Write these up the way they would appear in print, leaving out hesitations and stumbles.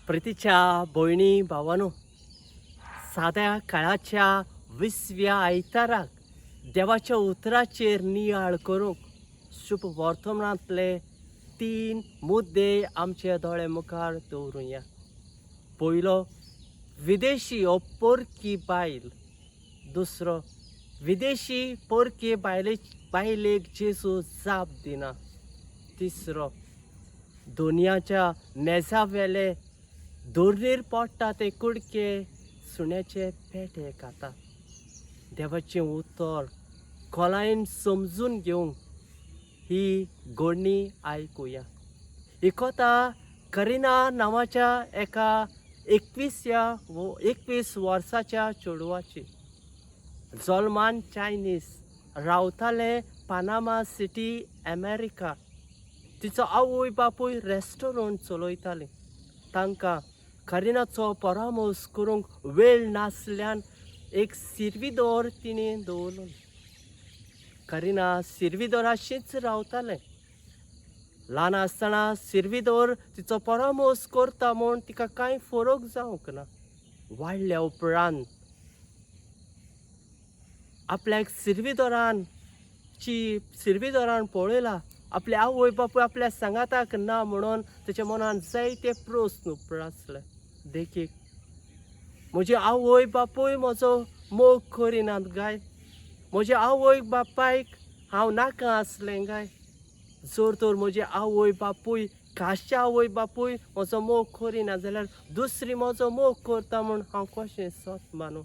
प्रितीच्या भयणी भावानो, साद्या काळाच्या विसव्या आयताराक देवाच्या उतराचेर नियाळ करूंक शुभ वर्तमानांतले तीन मुद्दे आमच्या दोळे मुखार दवरुया. पयलो, विदेशी हो परकी बायल. दुसरो, विदेशी परकी बायलेक जेजू जाप दिना. तिसरो, दुनियाच्या मेजावेले दोरणीर पडटा ते कुडके सुण्याचे पेटे खाता. देवाचें उतर खोलायेन समजून घेवंक ही गोडणी आयकुया. ही कथा करिना नांवाच्या एका 21 वर्साच्या चेडवाची. जल्मान चायनीज, रावताले पानामा सिटी, अमेरिका. तिचो आवय बापूय रेस्टॉरंट चलयताली. तांकां करिनाचो परामर्श करूंक वेळ नासल्यान एक सिर्विदोर तिणें दवरलो. करिना सिर्विदोराशीच रावतालें. ल्हान आसतना सिर्विदोर तिचो परामर्श करता म्हूण तिका कांय फरक जावंक ना. वाडल्या उपरांत आपल्याक सिर्विदोरान पळयला, आपले आवय बापूय आपल्या सांगाताक ना म्हणून ताच्या मनान जायते प्रस्न उप्रासले. देखीक, म्हजी आवय बापूय म्हजो मोग करिनात काय? म्हज्या आवय बापायक हांव नाका आसलें काय? जर तर म्हजी आवय बापूय, खासच्या आवय बापूय म्हजो मोग करिना जाल्यार दुसरी म्हजो मोग करता म्हूण हांव कशें सत मानूं?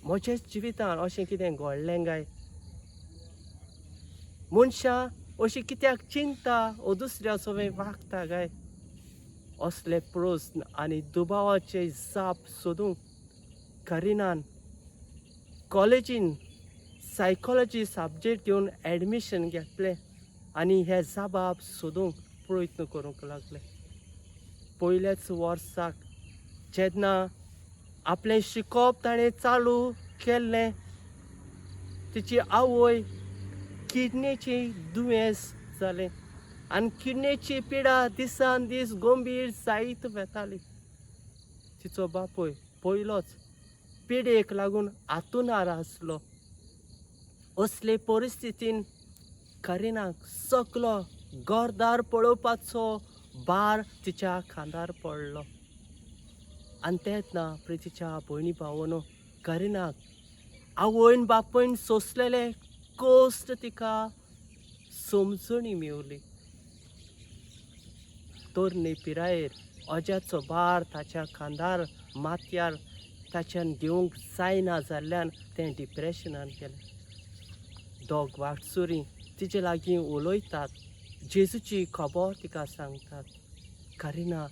म्हज्याच जिवितान अशें कितें घडलें काय? मनशां अशी कित्याक चिंता ओ दुसऱ्या सवें वागता काय? असले प्रस्न आनी दुबावाचे जाप सोदूंक करिनान कॉलेजीन सायकोलॉजी सब्जेक्ट घेवन एडमिशन घेतलें आनी हे जाबाब सोदूंक प्रयत्न करूंक लागले. पयल्याच वर्साक जेन्ना आपलें शिकोवप ताणें चालू केल्लें, तिची आवय किडनेची दुयेंस जालें आनी किडनेची पिडा दिसान दीस गंभीर जायत वेताली. तिचो बापूय पयलोच पिडेक लागून आतुनार आसलो. असले परिस्थितीन करिनाक सगलो घरदार पळोवपाचो भार तिच्या खांदार पडलो. आनी तेन्ना प्रितीच्या भयणी भावनो, करिनाक आवयन बापूयन सोंसलेले कश्ट तिका समजणी मेवली. तरणे पिरायेर अजाचो भार ताच्या खांदार माथ्यार ताच्यान घेवंक जायना जाल्ल्यान तें डिप्रेशनान गेलें. दोग वाटसुरी तिचे लागीं उलयतात, जेजूची खबर तिका सांगतात. करिना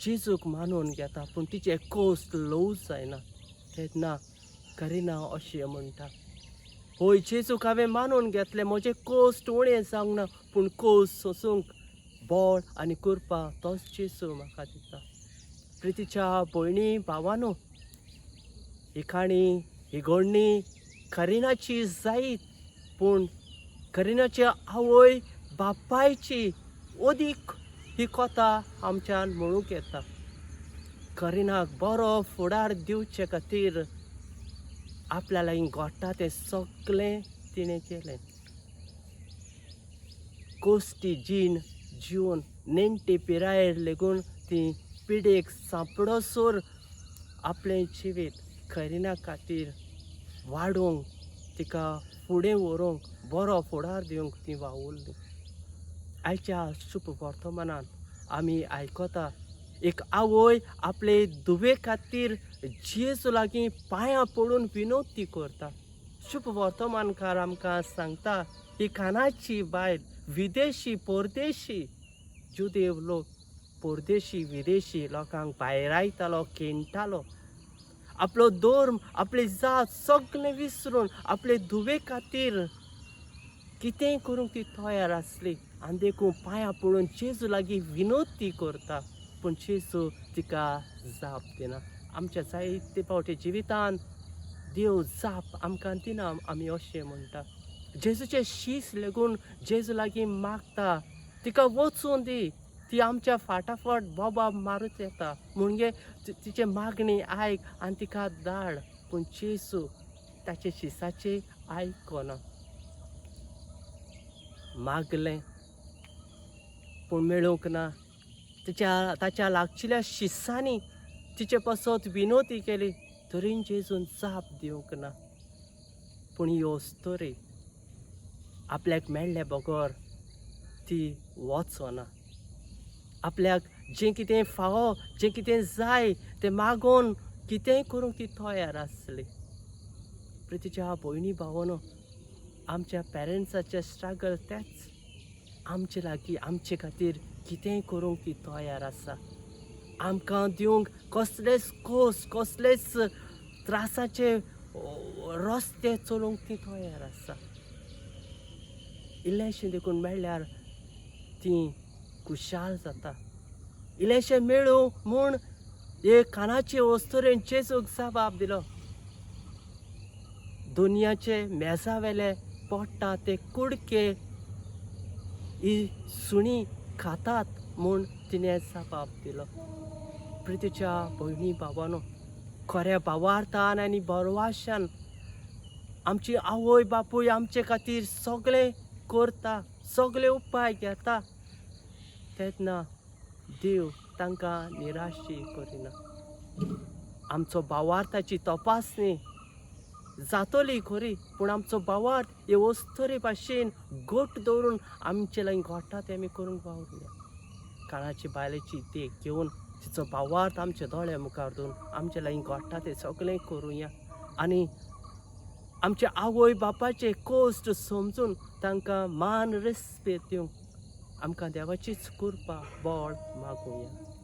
जेजूक मानून घेता, पूण तिचे कश्ट ल्हव जायना. तेन्ना करिना अशें म्हणटा, हय जेजूक हांवें मानून घेतलें, म्हजें कश्ट उणें जावंक ना, पूण कश्ट सोंसूंक बळ आनी कृपा तोच जेजू म्हाका दिता. प्रितीच्या भयणी भावानो, ही काणी, ही घडणी करिनाची जायत, पूण करिनाच्या आवय बापायची अदीक ही कथा आमच्यान म्हणूंक येता. करिनाक बरो फुडार दिवचे खातीर आपल्या लागीं घडटा तें सगळें तिणें केलें. कोश्टी जीण जिवन नेणटे पिरायेर लेगून ती पिडेक सांपडोसर आपलें जिवीत करिना खातीर वाडोवंक, तिका फुडें व्हरूंक, बरो फुडार दिवंक ती वावुरली. आयच्या शुभ वर्तमानान आमी आयकता, एक आवय आपले धुवे खातीर जेजू लागीं पांयां पडून विनवती करता. शुभ वर्तमानकार आमकां सांगता, ही कानाची बायल विदेशी, परदेशी. जुदेव लोक परदेशी विदेशी लोकांक भायरायतालो, खेणटालो. आपलो धर्म, आपली जात सगळें विसरून आपले धुवे खातीर कितेंय करूंक ती तयार आसली आनी देखून पांयां पडून जेजू लागीं विनवती करता, पूण जेजू तिका जाप दिना. आमच्या जायते फावटी जिवितान देव जाप आमकां दिना आमी अशें म्हणटा. जेजूचे शीस लेगून जेजू लागीं मागता, तिका वचूं दी. ती आमच्या फाटाफाट बोबाब मारूच येता म्हणजे तिचे मागणी आयक आनी तिका धाड. पूण जेजू ताचे शिसाचे आयकना. मागलें पूण मेळूंक ना. ताच्या लागशिल्ल्या शिसांनी तिचे पासत विनोती केली तरी जेजून जाप दिवंक ना. पूण ही अस्तोरी आपल्याक मेळ्ळे बगर ती वचना. आपल्याक जें कितें फावो, जें कितें जाय तें मागून कितेंय करूंक ती तयार आसली. प्रितीच्या भयणी भावानो, आमच्या पेरंट्साचे स्ट्रगल तेच आमचे लागीं आमचे खातीर कितेंय करूंक ती तयार आसा. आमकां दिवंक कसलेच खोस, कसलेच त्रासाचे रस्ते चलोवंक ती तयार आसा. इल्लेंशें देखून मेळ्ळ्यार ती खुशाल जाता. इल्लेंशें मेळूं म्हूण एक कानाचे अस्तुरेन जेजूक जबाब दिलो. दुनियाचे मेजा वेले पडटा ते कुडके ही सुणी खातात म्हूण तिणें जबाब दिलो. प्रितीच्या भयणी भावानो, खऱ्या भावार्थान आनी बरवाशान आमची आवय बापूय आमचे खातीर सगळें करता, सगळे उपाय घेता तेन्ना देव तांकां निराशी करिना. आमचो भावार्थाची तपासणी जातली खरी, पूण आमचो भावार्थ हे अस्तुरे भाशेन घट दवरून आमचे लागीं घडटा तें आमी करूंक वावरुया. काळाची बायलेची देख घेवन तिचो भावार्थ आमच्या दोळ्या मुखार दवरून आमचे लागीं घडटा तें सगळें करुया आनी आमच्या आवय बापाचे कश्ट समजून तांकां मान रेस्पेद दिवंक आमकां देवाचीच कृपा बळ मागुया.